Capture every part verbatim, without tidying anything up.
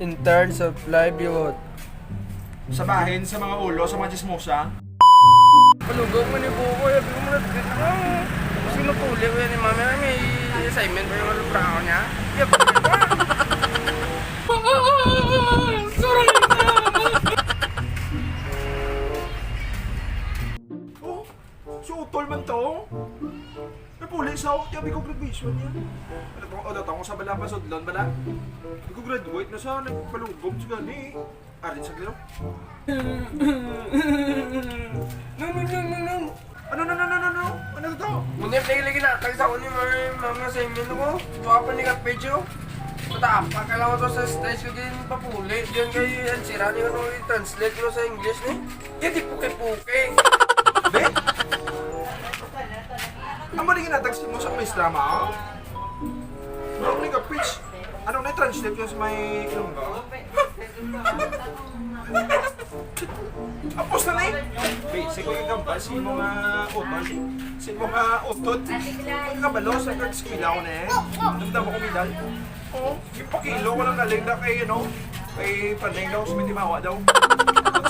In terms of livelihood. Sa bahin sa mga ulo sa mga chismosa. Palugog man yung buko, sabi ko, "Muna, dito na." Kasi mapuli ko yan ni Mami, may assignment pa yung lubraho niya. Yep. Oh, si Utol man to. Napuli sa ako, tiyabi ko graduation niya. Ano to, ano to, sa bala, pasudlon bala? Hindi ko graduate na sa nagpalugog sa gani. Arin sa gano? No, no, no, no, no. Ano, no, no, no, no, no? Ano to? Ngunit lagi-lagi na, kay sa ako ni mga, mga assignment ko. Buha pa ni Kapedyo. Patapa ka lang to sa stage ko din papuli. Diyan kay Ansira ni ano, i-translate mo sa English ni. Kaya di puke-puke. Be? Amo ni ginatag mo sa mistra, ma? Bro, ni ka, pitch. Ano na translate yun sa may Ilonggo? Tapos na na eh. Be, sige ka ba? Si mga utod. Si mga utod. Ang kabalo sa eskwela ko na eh. Damdam ako medal. Oo. Ipakilo ko lang galing na kay, ano, kay Panay daw, sa may timawa daw.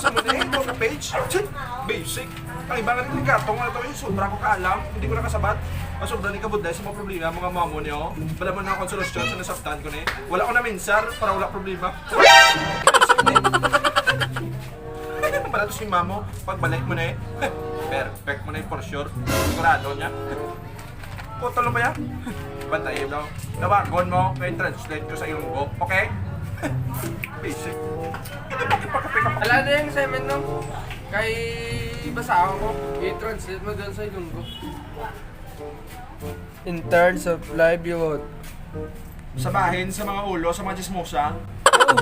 Sa mo na eh, ito ka page. Shit! Basic. Ang iba nga delikado nga ito, yung sobra ko kaalam, hindi ko nakasabat. Ang sobra ni kabudlay sa mga problema, mga mamo niyo. Wala man ako ang solusyon sa nasabtan ko ni. Wala ko na minsar para wala problema. Wala to si mamo, pagbalik mo na eh. Perfect mo na eh, for sure. Sigurado niya. Putol mo yan? Bantayan daw. Tawagon mo, kay translate ko sa Ilonggo. Okay? Basic. Hindi mo kipagkapit ka pa. Ala na yung assignment, no? Kay basahon ko, i-translate mo doon sa Ilonggo. In terms of livelihood. Sa bahin, sa mga ulo, sa mga chismosa. Oh.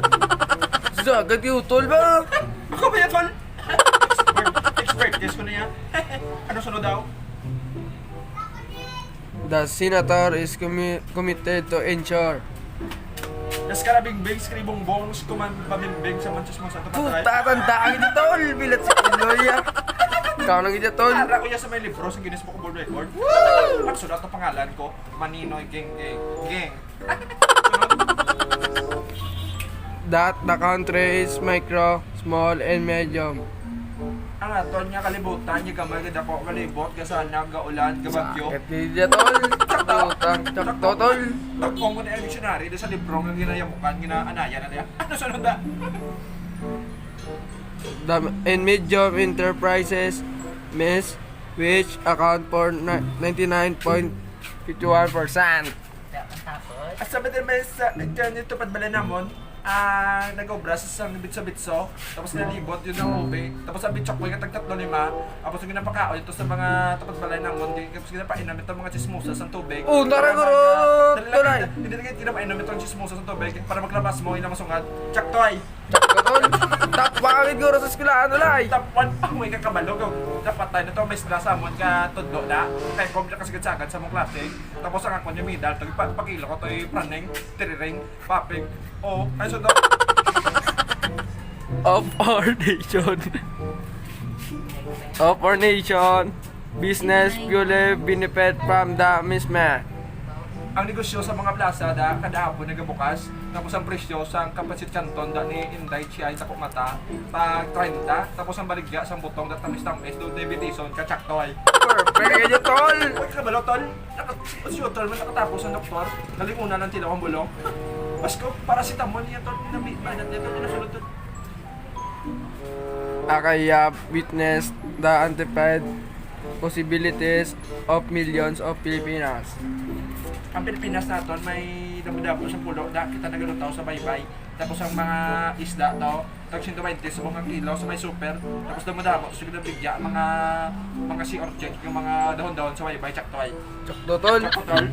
Sa agad yung utol ba? Ako ba yan, tol? Expert, expert case ko na yan. Ano sunod daw? The senator is commi-, committed to ensure. Das karabing bing, skribong bong, kuman pabimbing sa manchas mo sa tumatay. Puta, tanda ang ito, tol. Bilat sa Pinoy, ah. Ikaw nang ito, tol. Ara ko yan sa may libro sa Guinness Book of World Record. Woo! Nagsulat ang pangalan ko, Maninoy Geng Geng. Geng. That the country is micro, small, and medium. Ang aton nga kalibutan, nga gamay, nga dako, kalibot, gasanag, gaulan, gabagyo. Sakit ni dia, tol. Sakto. Utang, sakto, tol. Tagpong ko na yung dictionary, doon sa libro nga ginayamukan, ginaanayan na niya. Ano sunod na? The, and medium enterprises, miss, which account for ni-, ninety-nine point fifty-one percent. Asa ba din may sa, ito, ito, pagbalay namon? Ah, nag-obra sa isang bitso-bitso, tapos nalibot yun ang ube, tapos ang bitso ko yung tagtatlo lima, tapos yung ginapakaon ito sa mga tapat balay namon, di-, tapos ginapainom ito mga chismosa sa tubig. Oh, tara, para guro, mag-, ah, dali lang, tulay. Hindi, hindi, hindi na mainom itong chismosa sa tubig para maglabas mo, ilang masungad. Chaktoy! Chaktoy! Top one guro sa eskwelahan, tulay! Top one pa, may kakabalo ko. Dapat tayo na to, may sila sa amon ka tudlo na. Kay pwede na kasigad-sagad sa mong klase. Tapos ang ako niya medal, to, ipa-, pakilo ko to, eh, praning, tiriring, paping. Oh, ay, so daw. Of our nation. Of our nation. Business purely benefit from the misma. Ang negosyo sa mga plaza da, kada hapon nagabukas. Tapos ang presyo sa kapansit canton da ni Inday Chiay Takong Mata, tag treinta. Tapos ang baligya sa butong da tamis-tamis, do diabeteson ka, chaktoy. Perfect kayo, tol. Uy, kabalo, tol. Naka-, si Utol man nakatapos ang doktor. Galing una ng tilaw ang bulong. Pasko, paracetamol niya, tol. Nami-, banat niya, tol. Nasunod, tol. Akaya witness the undefined possibilities of millions of Filipinas. Ang Pilipinas naton may damo-damo sa pulo na kita nagalutaw sa baybay. Tapos ang mga isda to, tag siyento baynte sa mga kilo sa may super. Tapos damo-damo, so nabigya ang mga, mga sea urchin, yung mga dahon-dahon sa baybay, chaktoy. Chakto, tol. Chakto, tol.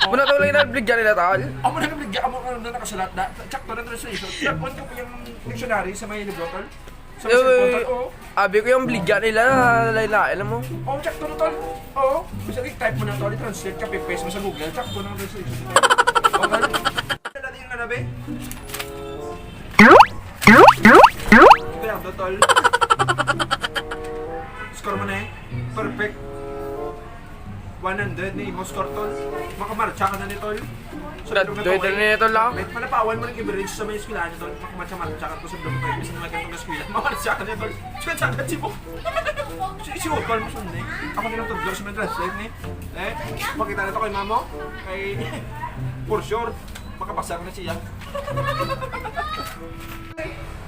Muna to lang yung nabigyan nila, tol. Amo na nabigya, amo na nakasulat na. Chakto na translation. Chakto ko yung dictionary sa may libro, tol. Sa Uy, cellphone, tol, oo. Abi ko yung bligya nila, lain-lain mo. Oo, chakto na, tol. Oo. Bisa i-type mo na, tol, i-translate, copy-paste mo sa Google, chakto na ang translation. Oo, tol. Dali yung nanabi. Ito lang, tol. Score mo na eh. Perfect. One hundred ni Imos Cortol. Makamarcha ka na ni Tol. So, Dad-, dad-, dad-, ni Tol, ah. Malapawan mo ng average sa may eskwelahan ni Tol. Makamarcha-marcha ka po sa Dugpay. Bisan naman ka sa eskwela. Mamarcha ka na ni Tol. Siya sa akin si Bo. Si, si Otto, mo sunod, eh. Ako nilang tudlo sa may translate, ni. Eh, pakita na to kay mamo. Kay, for sure, makapasa ko na siya.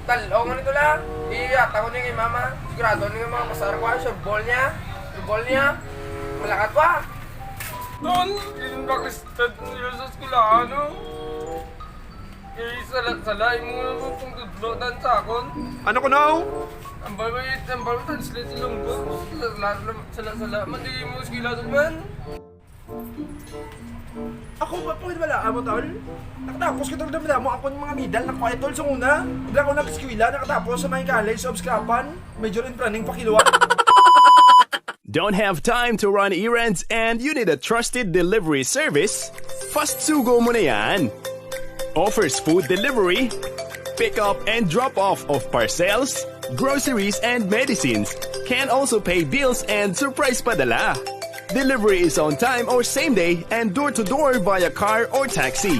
Tal, o, ganito lang. Iyata ko niya kay mama. Sigurado niya mga pasar ko, ah. Sure ball niya. Sure ball niya. Malakat pa. Ton, yun ba Christian yun sa eskwelahan, no? Eh, sala-sala, imo na mo kung tudlo tan sa akon. Ano ko, no? Ang balwit, ang balwit, translate sa lunggo. Sala-sala, sala-sala, man, di mo eskwela man. Ako ba po, wala amo, tol? Nakatapos ko, tol, dami mo akong mga medal na kuha, tol. Sa una, hindi ako nag-eskwela, nakatapos sa may college of Scrapan, major in planning, pakiluwa. Don't have time to run errands and you need a trusted delivery service? Fast Sugo mo na yan. Offers food delivery, pick up and drop off of parcels, groceries and medicines. Can also pay bills and surprise padala. Delivery is on time or same day and door to door via car or taxi.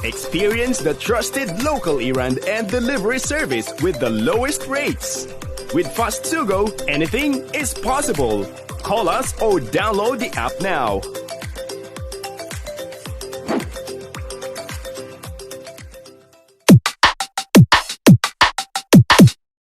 Experience the trusted local errand and delivery service with the lowest rates. With Fast Sugo, anything is possible. Call us or download the app now.